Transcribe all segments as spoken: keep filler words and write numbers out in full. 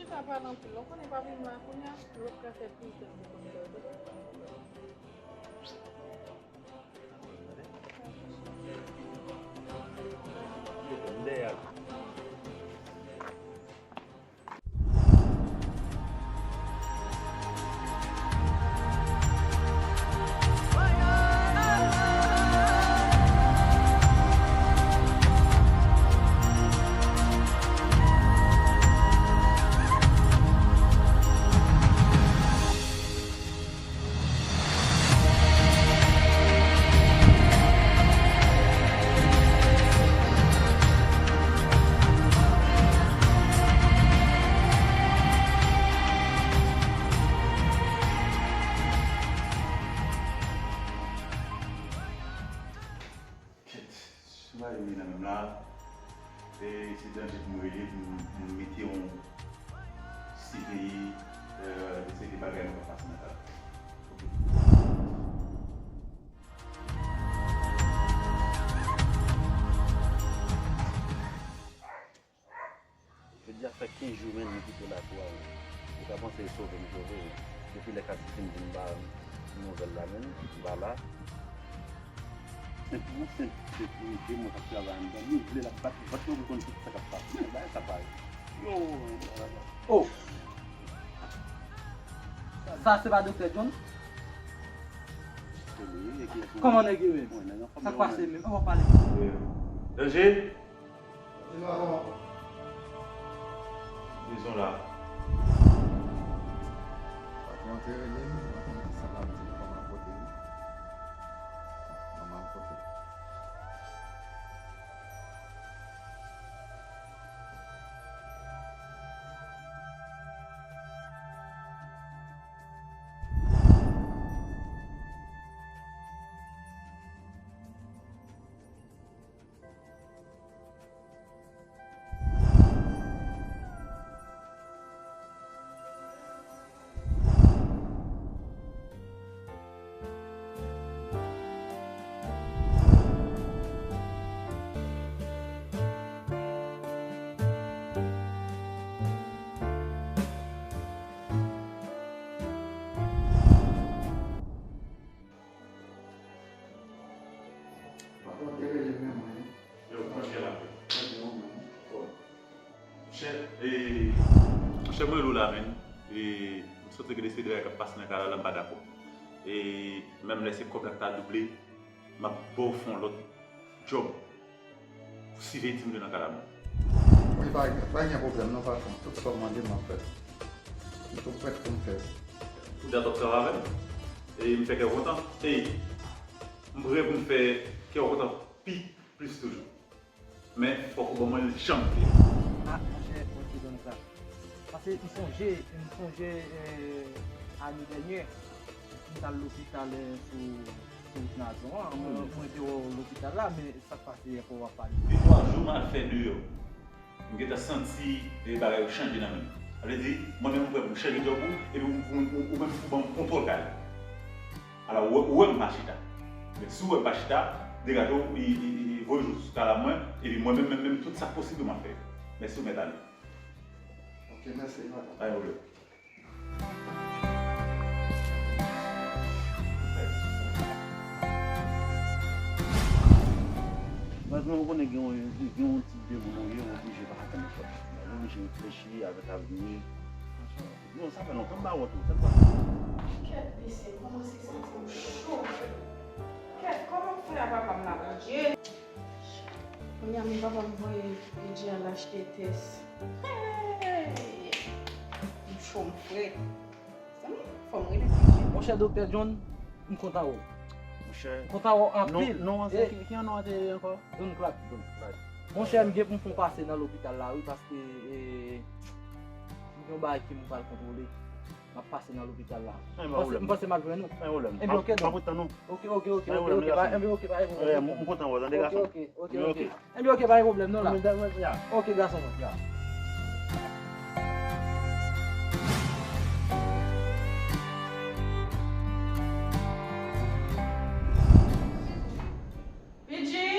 Sa pale anpil, ou konnen pa vin la kounye a, lòt ka fè pil tan pou konn lè. Kèt, sou mari m nan menm la. E se danje pou m rele, pou m, pou m mete yon siveye, euh, de seri de bagay nou ka pase nan kay la. Jodi a fè kenz jou, men, m kite lakou a, men. Ou ta panse e sove m sove, men. Depi lè Kati fin di m ba m nouvèl la, men, m pa la. Senp, yon senp sekirite, mwen k ap travay anndan, li vle l ap bat vant mwen pou konn tout sa k ap pase. Men, bagay sa pa yo. Oh! Sa se pa Doktè John? Se li, e kiyès? Kòman nèg yo ye? Sa k pase menm? Ann pale. Danje? Dizon la. Patwon te rele m, mwen konn ki sa l ap di m, kòman kote m. Kòman kote m. Patwon te rele m menm, wi. Yo, kòman chè la? Mwen byen, ou menm? Bon. Chè, e, chè, mwen rele w la, men. E, m santi gen de seri de bagay k ap pase nan kay la, la, m pa dakò. E, menm lè se kòb la k ta double, m ap ba w fè yon lòt djòb. Pou siveye timoun yo nan kay la, mwen. Wi, pa, pa gen pwoblèm, non, patwon. Tout sa w mande m, m ap fè l. M tou prèt pou m fè l. Ou dakò travay avè m? E m fè kè w kontan. E m prè pou m fè kè w kontan pi plis toujou. Men, fòk ou ban mwen l jan m vle. Ah, monchè, mwen te donn sa. Paske m sonje, m sonje, eh, ane dènyè, m t al lopital, eh, sou, sou wout Nazon an. Mwen, mwen te wè w lopital la, men sa k pase yè fò w ap pale. De twa jou m al fè deyò. M gentan santi, eh, bagay yo chanje nan men m. Sa vle di, mwen menm m prè pou m chanje djòb ou, epi ou, ou, ou, ou menm pou ban m kontwòl kay la. Alò, ou wè, ou wè m pa chita. Men si w wè m pa chita, degaje w, e, e, e, voye jou sou kay la mwen, epi mwen menm, menm, menm, tout sa k posib m ap fè. Mèsi, ou mèt ale. Ok, mèsi, patwon. Pa gen pwoblèm. Patwon, ou konnen gen yon, gen yon tip de moun ou ye, ou oblije pa tann nenpòt moun. Ou oblije reflechi avèk avni. Non, sa fè lontan m pa wè w tou. Sa k pase? Kèt, mesye, kòmanse santi m cho. Kèt, kòman m fè a papa m la, Bondye? Kounye a, men papa m voye Bidji al achte tès. Hey! M cho, m frèt. Zanmi, fò m rele Bidji. Monchè Doktè John, m kontan wè w. Monchè. M kontan wè w anpil. Non, non, se ki, ki non an te ye ankò? Don Clark. Don Clark. Monchè, m gen pou m fè yon pase nan lopital la, wi, paske, eh, m gen yon bagay ke m pral kontwole. M ap pase nan lopital la. M panse, m panse m ap jwenn ou. Pa gen pwoblèm. Ebyen, ok, donk. Pa pran tan, non. Ok, ok, ok, ok, ok, pa, ebyen, ok, pa gen pwoblèm. M kontan wè w, tande gason. Ok, ok, ok, ok. Ebyen, ok, pa gen pwoblèm, non, la. Ok, gason mwen. Bidji?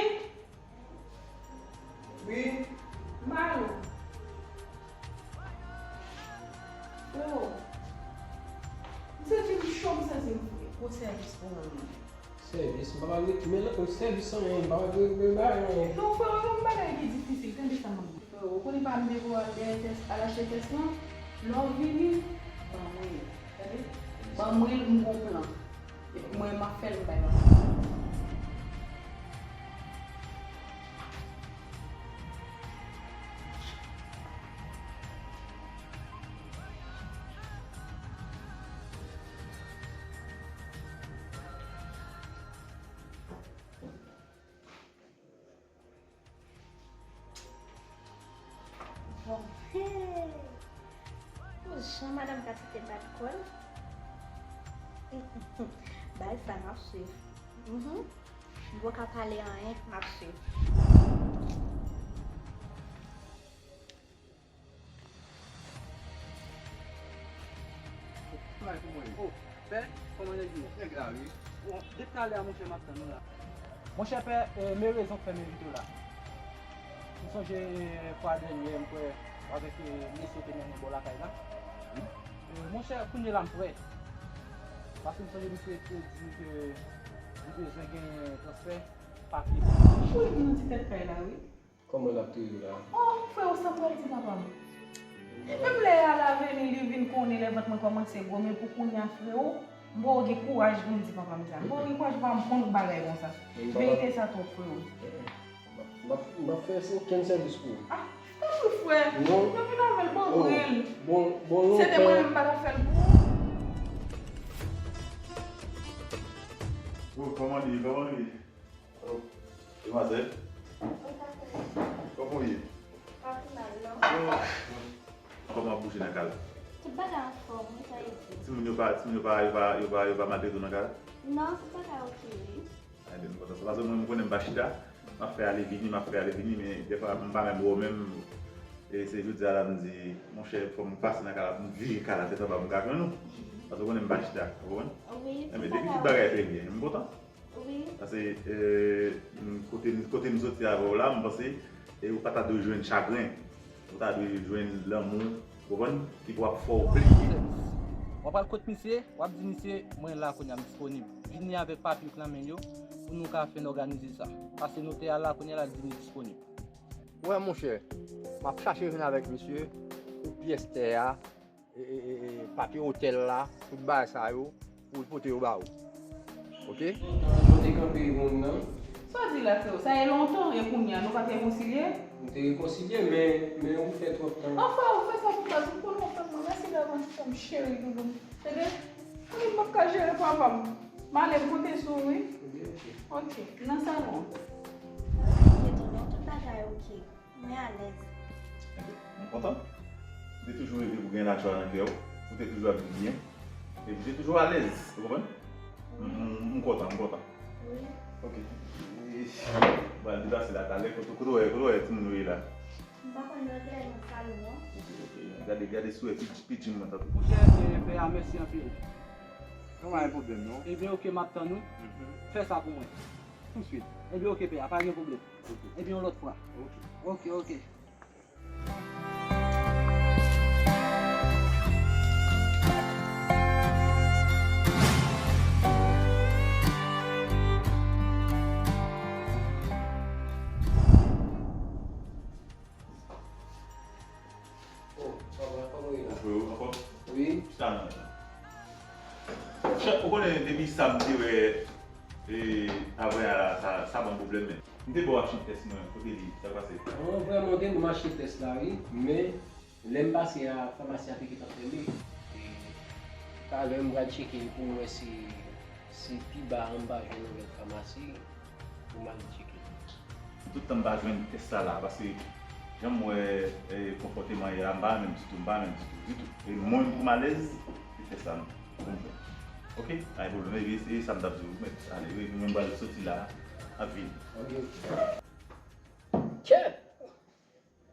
Wi. M ba ou. Sèvis, m pa pral ret, men nan sèvis anyen, m pa pral ret, ret bay anyen. Non, frè, yon bagay ki difisil, tande sa, manman. Frè, ou konnen pa m te pou al dèyè tès, al achte tès lan? Lè w vini, ban mwen l, tande? Ban mwen l, m gon plan. Epi mwen, m ap fè l, m bay manman. Bon, hey! Pou jan madanm Kati te bat kò l. Bay sa, m ap swiv. Mhm. M poko ka pale anyen, m ap swiv. Kòman ye? Oh, pè, kòman nèg yo? Nèg la, wi. Bon, depi talè a, monchè, m ap tann ou la. Monchè, pè, eh, men rezon k fè m envite w la. M sonje, eh, fwa dènye, m kwè, avèk, eh, mesye te mennen bò lakay la. Wi. Eh, monchè, kounye la m prè. Paske m sonje misye te di m ke li bezwen gen transfè papye. Wi, m nan ti tèt kay la, wi. Kòman l ap toujou la? Oh, freo, sa m pral di papa m? Menm lè y a la vini, li vin konnen lè vant mwen kòmanse gwo, men pou kounye a, freo, m poko gen kouraj pou m di papa m sa. M poko gen kouraj pou m konn bagay konsa. Verite sa twòp, freo. M ap, m ap, m ap fè okenn sèvis pou ou. Ah, tanpri, frè. Non. Mwen vin avè l, ban mwen l. Bon, bon, se te mwen menm m pa t ap fè l pou ou. Oh, kòman li ye? Kòman li ye? Oh, demwazèl. Kòman w ye? Pa pi mal, non. Oh, kòman ap bouje nan kay la? Tout bagay anfòm, wi, sa ye di. Timoun yo pa, timoun yo pa, yo pa, yo pa, yo pa maltrete w nan kay la? Non, tout bagay oke, wi. Ebyen, m kontan sa. Paske mwen, m konnen m pa chita. M ap fè ale vini, m ap fè ale vini, men dèfwa, m pa menm wè w menm. E se jodi a la, m di, monchè, fò m pase nan kay la, pou m vire kay la, tèt anba, pou m ka jwenn ou. Paske w konnen m pa chita, ou konprann? Wi, tout bagay oke. Ebyen, depi tout bagay fè byen, m kontan. Wi. Paske, eh, m, kote, kote m soti avè w la, m panse, eh, ou pa ta dwe jwenn chagren. Ou ta dwe jwenn lanmou, ou konprann, ki pou ap fè w bliye. W ap al kot misye, w ap di misye, mwen la kounye a, m disponib. Vini avèk papye w k nan men yo, pou nou ka fè n òganize sa. Pase notè a la kounye a, l ap di nou disponib. Wè, monchè, m ap chache jwenn avèk misye pou pyès tè a, e, e, e, e, papye otèl la, tout bagay sa yo, pou l pote yo ba ou. Oke? Lontan nou te kanpe moun nan. Sa w di la, freo? Sa e lontan, e kounye a, nou pa t rekonsilye? Nou te rekonsilye, men, men ou fè twòp tan. Anfen, ou fè sa pou baz, ou konn ou fè mwen. Mèsi davans, frè m cheri, doudou m. Tande? Mwen menm m p ap ka jere papa m. M ale, m konte sou ou, wi. Ebyen, oke. Oke, nan salon. Oke, tonton, tout bagay oke. Mwen alèz. Ebyen, mwen kontan. M te toujou reve pou gen lajwa nan kè w. Ou te toujou ap viv byen. Epi w te toujou alèz. Ou konprann? M, m, m kontan, m kontan. Wi. Oke. E, m pral deplase la talè. Kote, kote w wè, kote w wè timoun yo ye la? M pa konn, yo genlè nan salon an. Oke, oke. Gade, gade si w wè pi, pi timoun nan tankou. Monchè, e, pè a, mèsi anpil. Non, pa gen pwoblèm, non. Ebyen, oke, m ap tann ou. Mhm. Fè sa pou mwen. Touswit. Ebyen, oke, pè a, pa gen pwoblèm. Oke. Ebyen, yon lòt fwa. Oke. Oke, oke. Oh, papa, kòman w ye la? Freo, anfòm? Wi. Chita non. Chè, ou konnen depi sa m te wè, e, avè a la, sa, sa ban m pwoblèm, men. M te ba w achte tès mwen, kote li, sa k pase? Oh, vrèman, w te ban m achte tès la, wi, men lè m pase a, famasi a te gentan fèmen. E talè m pral tcheke pou m wè si, si pi ba an m pa jwenn yon lòt famasi pou m al tcheke. Tout tan m pa jwenn tès sa la, paske jan m wè, e, konpòteman ye a, m pa renmen ditou, m pa renmen ditou, ditou. E mwen menm pou m alèz, se tès sa m, pou m fè. Oke? Pa gen pwoblèm, e, e sa m t ap di w, mèt ale, wi, mwen m pral soti la, ap vini. Oke, oke. Kèt!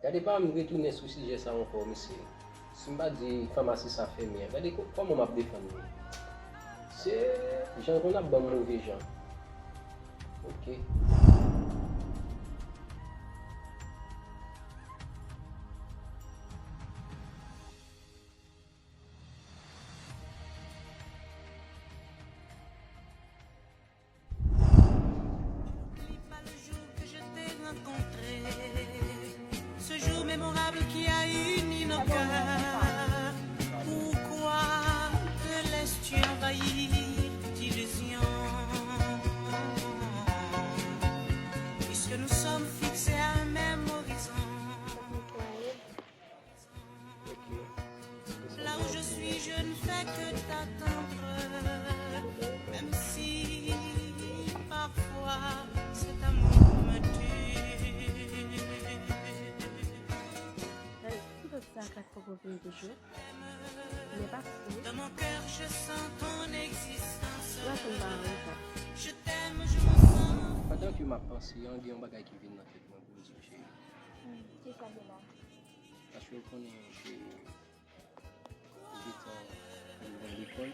Gade pa m retounen sou sijè sa ankò, mesye. Si m pa di famasi sa fèmen an, gade kò-, kòman m ap defann li. Se jan konn ap ban m move jan. Oke. Fòk ou vin toujou. Lè pase. Lè fè m pa an reta. Pandan ke m ap panse an, gen yon bagay ki vin nan tèt mwen pou m di w, cheri. Hmm, kisa ki la? Paske w konnen ke ou gentan al lekòl,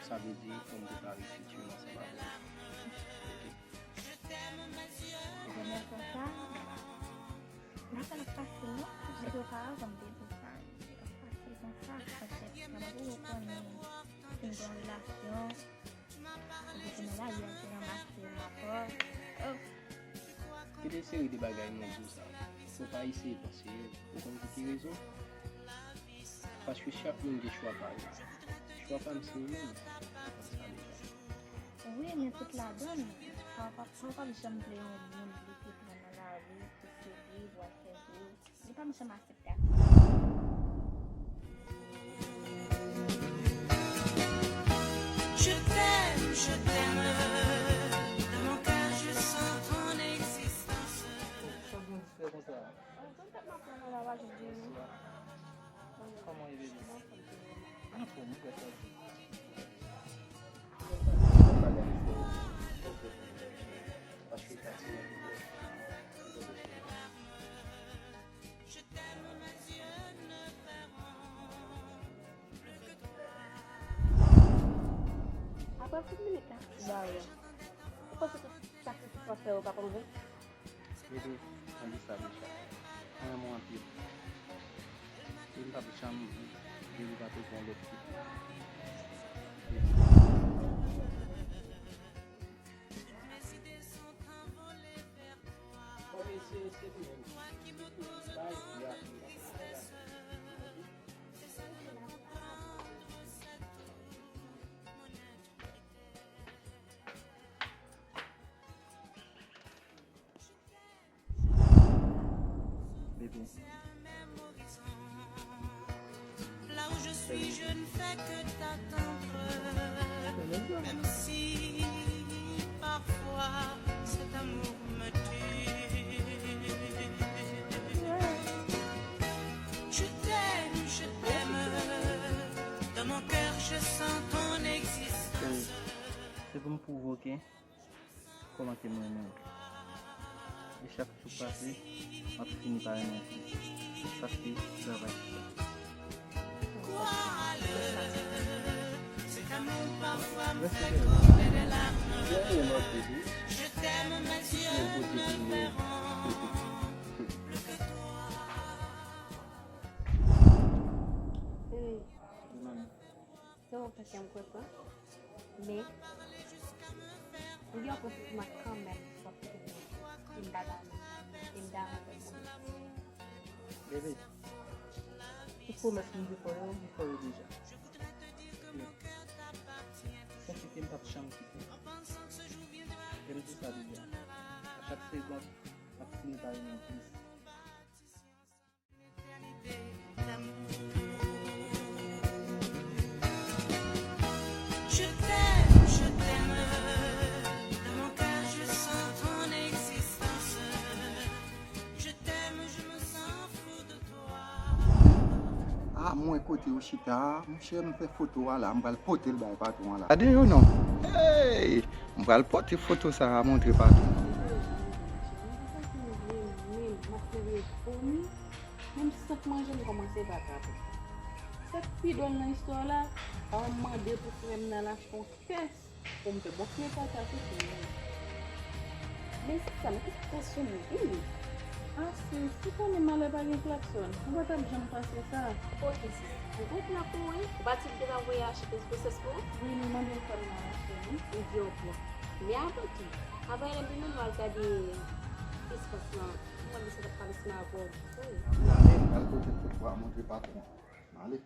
sa vle di fò m prepare fiti m ansanm avè w. Ou konnen konsa, bagay la fasil non. Jan ke w pa avan m te di sa, li pa fasil konsa, paske m ap ou konnen, fin gen yon relasyon, ou te nan lari a, te ranmase rapò. Oh. Gen de seri de bagay mwen di w sa, fò w pa eseye panse yo. Ou konn pou ki rezon? Paske chak moun gen chwa pa yo. Chwa pa m se ou menm. Ou konn sa deja. Wi, men tout ladan l, sa w p ap, sa w p ap janm vle yon moun li te pran nan lari, pou sere, pou al fè tou. Li p ap janm aksepte. Je t'aime, je t'aime. Dans mon cœur, je sens ton existence. Sa w gen di fè konsa? Tout tèt m ap pran nan lari a jodi. Kòman e bebe? Anfòm, ou kwè sa di? Paske Tati nan pwoblèm. Apre tout minit la, ou ba yo. Ou panse tout sakrifis w ap fè yo pa konvenk? Bebe, mwen di sa deja. Mwen renmen w anpil. E m p ap janm vle ou pa te gen yon lòt fi. Bebe. Là où je suis, je ne fais que t'attendre. Même si parfois cet amour me tue. Je t'aime, je t'aime. Dans mon cœur, je sens ton existence. Se pou m pwouve w ke kòman ke m renmen w. E chak jou k pase, m ap fini pa renmen w plis. Paske travay ki fèt. Se yon kesyon m konprann, men m gen yon konpòtman kanmenm w ap kite m montre, e m pa ta renmen, e m ta renmen pou ou. Bebe, tout pwomès m te fè yo, m fè yo deja. Men, sèke ke m p ap janm kite w. Jan m di sa deja, a chak segond, m ap fini pa renmen w plis. Je t'aime, je t'aime. Dans mon cœur, je sens ton existence. Je t'aime, je me sens fou de toi. Ah, mwen kote ou chita a, monchè, m fè foto a la, m pral pote l bay patwon an la. Gade yo non. Hey! M pral pote foto sa a montre patwon an. Menm, m ap plede vomi. Menm sant manje m kòmanse pa ka pran. Sa k pi dwòl nan istwa la, pa w mande pou frè m nan al achte yon kès pou m fè. Bon, frè pata se frè m. Men se sa, men kisa k pase m wi? Ah, sis, ou konnen malè pa gen klaksòn. Ou pa t ap janm panse sa. Ok, sis. Ou konprann pou wi? Ou pa t di m te ka voye achte kès pou sès pou ou? Wi, m mande l fè m nan achte wi. Ou gen yon plan. Men avan tou, avan lè m vin nou al gade espas lan, m mande si w t ap pale sou avè w. Wi. Gade, m pral pote foto a montre patwon an. M ale.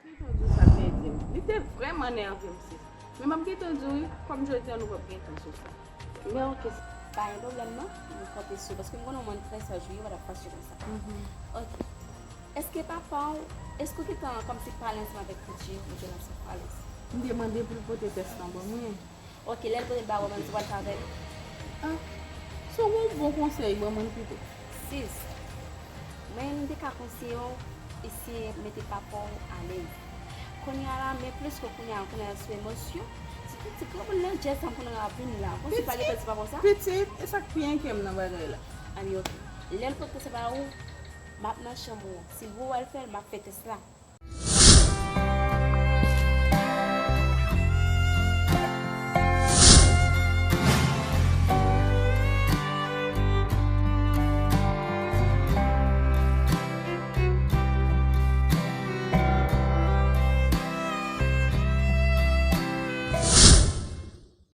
Gentan di w sa k nève m. Li te vrèman nève m, sis. Men m ap gentan di w wi, kòm jodi a nou p ap gen tan sou sa. Men ok, pa gen pwoblèm non. M konte sou ou, paske m konnen w moun trè saj wi, ou pa t ap fache konsa. Ok. Èske papa w, èske w gentan kòmsi pale ansanm avèk Richie, ou te nan sa pale? M te mande pou l pote tès lan ban mwen. Ok, lè l pote l ba ou, menm si w pral fè avè l. Ah, si w gen yon bon konsèy, ban mwen l pito. Sis, mwen, m te ka konseye w, eseye mete papa w alèz. Kounye a la, men plis ke kounye a, kounye a sou emosyon, se tout ti granmoun nan djèz sa pou nou ap vin la. Konsi pa gen ti papa w sa? Pitit, e sa k pi enkyè m nan bagay la. Ann ok. Lè l pot tès la ba ou, m ap nan chanm ou. Si l vo w al fè l, m ap fè tès la.